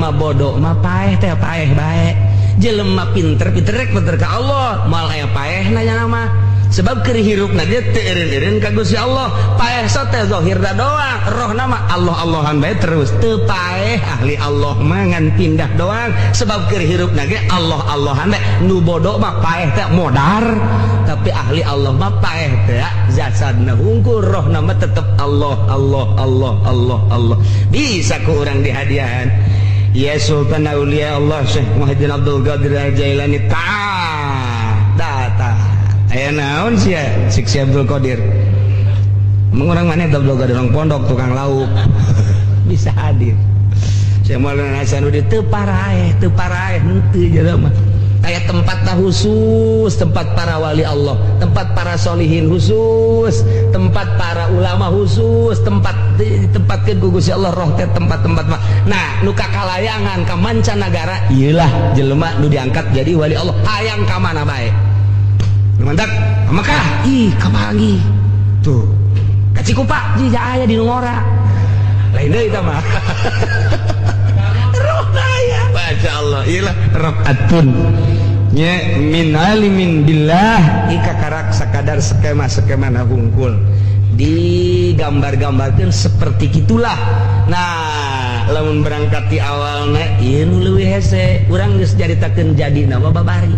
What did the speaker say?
Jelema bodoh mah paeh teh paeh bae, jelema pinter pinter rek pinter ka Allah, moal aya paeh nanya nama, sebab keur hirupna dia teu eureun-eureun ka Gusti Allah. Paeh teh zahirna doang, roh nama Allah Allahan bae terus, teu paeh. Ahli Allah mah ngan pindah doang, sebab keur hirupna ge Allah Allahan bae. Nu bodoh mah paeh teh modar, tapi ahli Allah mah paeh teh jasadna hungkul, roh nama tetep Allah Allah Allah Allah Allah. Bisa ku urang dihadiahan ya Sultan Aulia Allah Syekh Muhyiddin Abdul Qadir Al-Jailani. Tah datang, aya naon sia sik si Abdul Qadir? Mengurang mana Abdul Qadir, orang pondok, tukang lauk, bisa hadir. Syekh Maulana Hasanuddin teu paraeh, teu paraeh henteu jelema. Kayak tempat khusus, tempat para wali Allah, tempat para solihin khusus, tempat para ulama khusus, tempat ditempatkeun ku Gusti Allah roh teh tempat-tempat mah. Nah, nu kakalayangan ka mancanagara ieulah jelema nu diangkat jadi wali Allah, hayang ka mana bae. Mantap, ka Mekah, ih kapanggih. Tuh. Ka Cikupa, jika aya di ngora. Lain deui eta mah. Roh aya. Masya Allah, iyalah rakaatun. Nya min alimin billah ika karak sakadar skema-skema na hungkul digambar-gambarkan seperti gitulah. Nah, lamun berangkat di awalna ieu nu leuwih hese, urang geus caritakeun jadi nama babari.